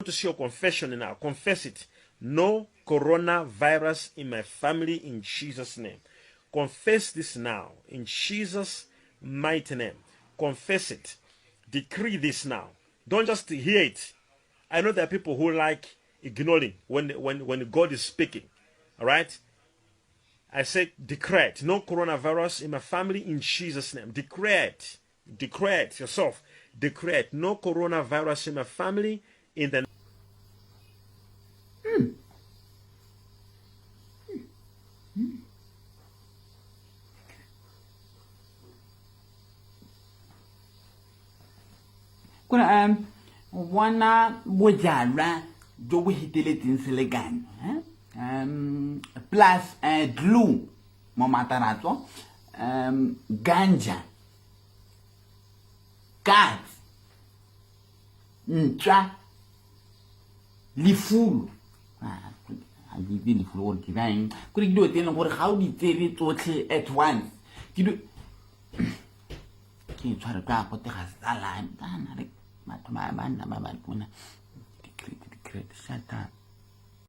To see your confession now. Confess it. No coronavirus in my family in Jesus' name. Confess this now in Jesus' mighty name. Confess it. Decree this now. Don't just hear it. I know there are people who like ignoring when God is speaking. All right? I say declare it. No coronavirus in my family in Jesus' name. Declare it. Declare it yourself. Declare it. No coronavirus in my family in the Kore o bona bojalwa jo bo heteletseng selekanyo eh? Plus glue mo mataratso, ganja, katse, ntšwa, lefulo. Ah, ga ke itse lefulo gore ke eng. Kore ke dilo tse e leng gore ga o di tsere tsotlhe at once, ke dilo ke tshware ka go tega salane kana re batho ba ba nna ba ba tona. Di-crate, di-crate, shut up.